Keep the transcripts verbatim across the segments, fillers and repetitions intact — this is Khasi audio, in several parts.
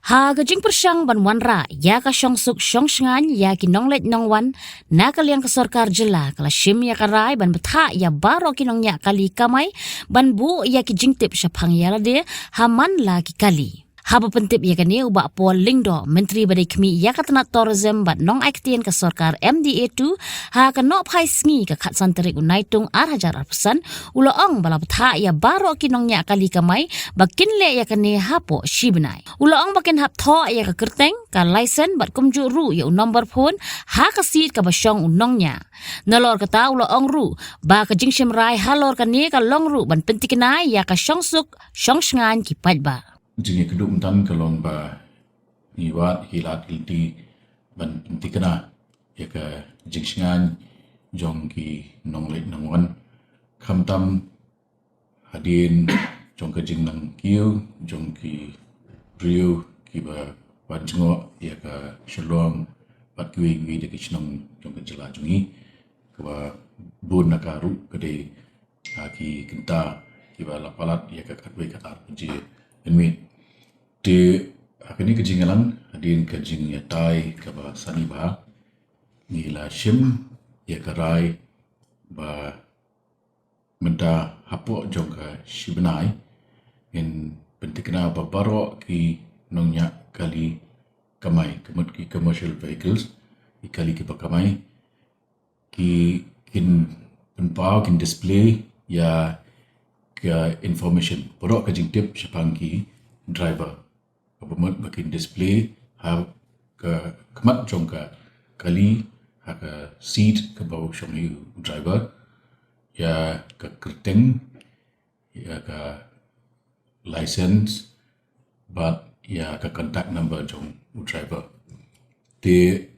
Ha ka jingpyrshang ban wanrah ïa ka shongsuk shongshngaiñ ïa ki nongleit nongwan, na ka liang ka sorkar jylla ka la shim ïa ka rai ban bthah ïa baroh ki nongñiah kali kamai ban buh ïa ki jingtip shaphang ïa lade ha man la ki kali. Haba pyntip ïa kane, u Bah Paul Lyngdoh, Myntri ba dei khmih ïa ka tnat Tourism bad nongai ktien ka sorkar M D A two, ha ka nohphai sngi ka khatsan tarik u Naitung ar hajar arphew san, u la ong ba la bthah ïa baroh ki nongñiah kali kamai ba kin leh ïa kane hapoh shi bnai. U la ong ba kin hap thoh ïa ka kyrteng, ka license bad kumjuh ruh ïa u number phone ha ka seat kaba shong u nongñiah. Nalor kata, u la ong ruh ba ka jingshim rai halor kane ka long ruh ban pynthikna ïa ka shongsuk shongshngaiñ ki paidbah. Jingïakynduh mynta ka long ba ngi wad, ngi lad, ngi lynti ban pynthikna ïa ka jingshngaiñ jong ki nongleit nongwan, khamtam hadien jong ka jingnang kiew jong ki briew kiba wan jngoh ïa ka Shillong bad kiwei kiwei de ki shnong jong ka jylla jong ngi, kaba bun na ka ruh ka dei, ah, ki kynta kiba la palat ïa ka khatwei khatar baje mynmiet. Te ha kane ka jingïalang, hadien ka jingïatai kaba sani bha, ngi la shim ïa ka rai ba mynta hapoh jong ka shi bnai ngin pynthikna ba baroh ki nongñiah kali kamai, ka mut ki commercial vehicles, ki kali kiba kamai, ki kin pynpaw, kin display ïa ka information, baroh ka jingtip shaphang ki driver. Kaba mut ba kin display ha ka khmat jong ka kali, ha ka seat kaba u shong hi u driver, ïa ka kyrteng, ïa ka license bad ïa ka contact number jong u driver. Te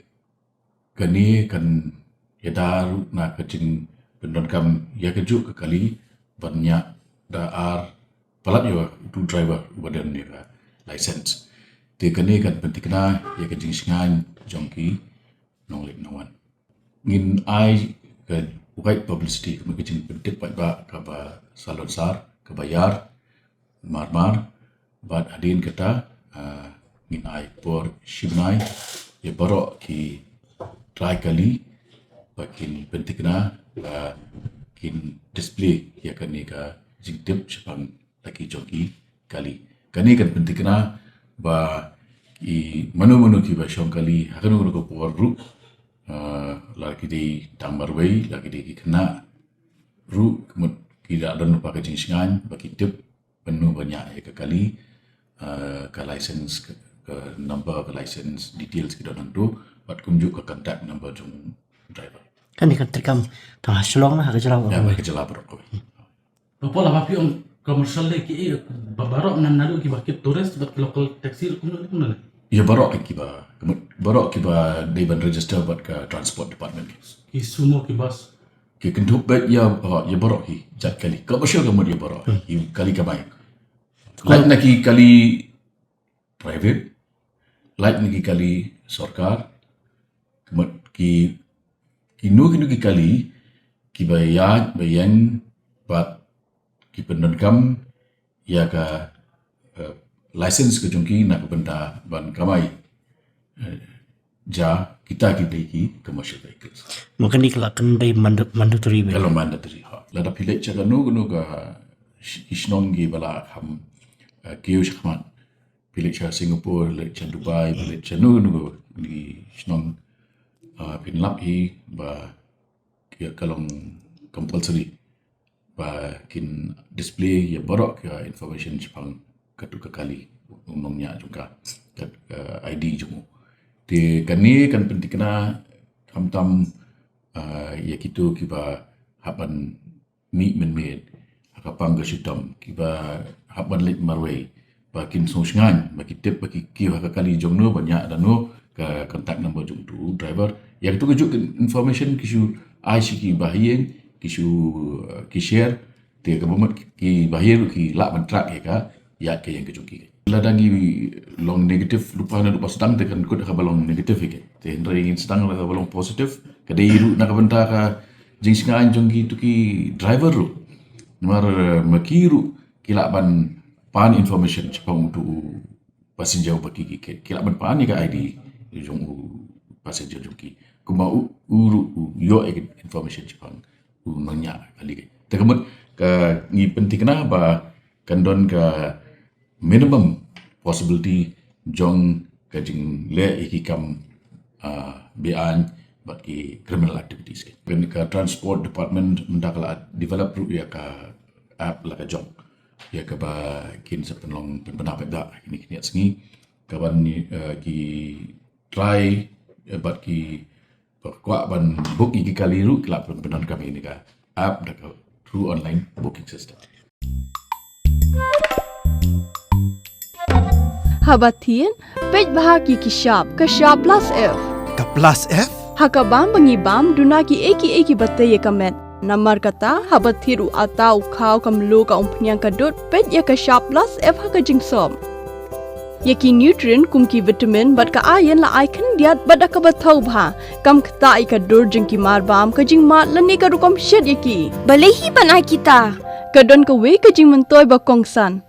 kane kan ïada ruh na ka jingpyndonkam ïa kajuh ka kali ban ñiah da ar palat ïa utu u driver uba don ïa ka license. Te kane kan pynthikna ïa ka jingshngaiñ jong ki nongleit nongwan. Ngin ai ka, u ka publicity, ka mut ka jingpyntip paidbah kaba salonsar, kaba ïar marmar, bad hadien kata, ah, ngin ai por shi bnai ïa baroh ki trai kali ba kin pynthikna, ba kin display ïa kane ka jingtip shaphang la ki jong ki kali. Kane kan pynthikna ba ki mano mano kiba shong kali ha kano kano ka por ruh, ah, la ki dei tang marwei, la ki dei ki khynnah ruh, ka mut ki la don lypa ka jingshngaiñ ba ki tip mano ba ñiah ïa ka kali, ah, ka license, ka, ka number ka license details ki don hangto, bad kumjuh ka contact number jong driver. Kane kan treikam tang ha Shillong ne ha ka jylla baroh? Ïa, ha ka jylla baroh kawei. Ba poi la ba phi ong commercial de ki, eh, ba baroh, na, naduh kiba kit tourist bad ki local taxi ruh kumno kumno ne? Ïa baroh kiba, baroh kiba dei ban register bad ka transport department ki. Ki sumo, ki bus. Ki kynthup bad ïa, oh, ïa baroh ki jait kali. Commercial ka mut ïa baroh. Hmm. Ki kali kamai. Lait na ki kali private, lait na ki kali sorkar, ka mut ki, kino kino ki kali kiba ïaid ba ïeng bad ki pyndonkam ïa ka, eh, license ka jong ki na ka bynta ban kamai, eh, ja kita ki dei ki commercial vehicles. Ma kane ka la kan dei manda-, mandatory beit? Ka long mandatory, ha. Lada phi leit sha kano kano ka sh-, ki shnong kiba la kham, eh, kiew shakhmat. Phi leit sha Singapore, leit sha Dubai, phi leit sha kano kano ki shnong, ah, phin lap hi ba ki, ka long compulsory ba kin display ïa baroh ka information shaphang katu ka kali, u nongñiah jong ka, ka, ka I D jong u. Te kane kan pynthikna khamtam, ah, ïa kito kiba hap ban mih mynmiet ha ka pang ka shitom, kiba hap ban leit marwei, ba kin sngewshngaiñ, ba ki tip ba ki kiew ha ka kali jong no, ba ñiah da no, ka contact number jong utu u driver. Ïa katu kajuh ka information ki shu ai sha ki bahaïing, ki shu, eh, ki share, te kaba mut ki bahaïing ruh ki lah ban track ïa ka ïaid ka ïeng ka jong ki. Lada ngi long negative lypa naduh ba sdang te kan kut ha kaba long negative hi ke. Te hynrei ngin sdang ha kaba long positive. Ka dei ruh na ka bynta ka jingshngaiñ jong kitu ki driver ruh. Namar, eh, ma ki ruh ki lah ban pan information shaphang utu u passenger ba ki ki ki lah ban pan ïa ka I D jong u passenger jong ki. Kumba u u ruh u ïoh ïa ka information shaphang u nongñiah kali. Te ka mut ka ngi pynthikna ba kan don ka minimum possibility jong ka jingleh ïa ki kam, ah, be-aiñ bad ki criminal activities. Ka Transport Department mynta ka la develop ruh ïa ka app la ka jong ïa kaba kin sa pynlong pynbna bad da kine kine sngi kaban, eh, ki try, eh, bad ki ba kwah ban book ïa ki kali ruh ki lah pyndonkam ïa kane ka app da ka through online booking system. Haba thied, peit bha ïa ki shap, ka shap plus F. Ka plus F? Ha ka bam ba ngi bam, duna ki ei ki ei kiba tei ïa ka met. Namar kata, haba thied u atta, u khaw, ka mluh, ka umphniang, ka dud, peit ïa ka shap plus F ha ka jingsop. Ïa ki nutrient kum ki vitamin bad ka iron la ai khyndiat bad da kaba thaw bha. Kam ktah ïa ka dur jong ki marbam, ka jingmad lane ka rukom shet ïa ki. Balei hi ban ai kita? Ka don kawei ka jingmyntoi ba kongsan.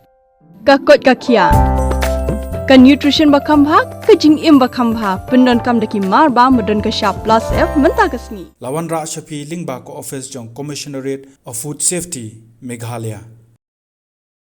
Ka koit ka khiah. Ka nutrition ba kham bha, ka jingim ba kham bha. Pyndonkam da ki marbam ba don ka shap plus F mynta ka sngi. La wanrah sha phi lyngba ka office jong Commissionerate of Food Safety, Meghalaya.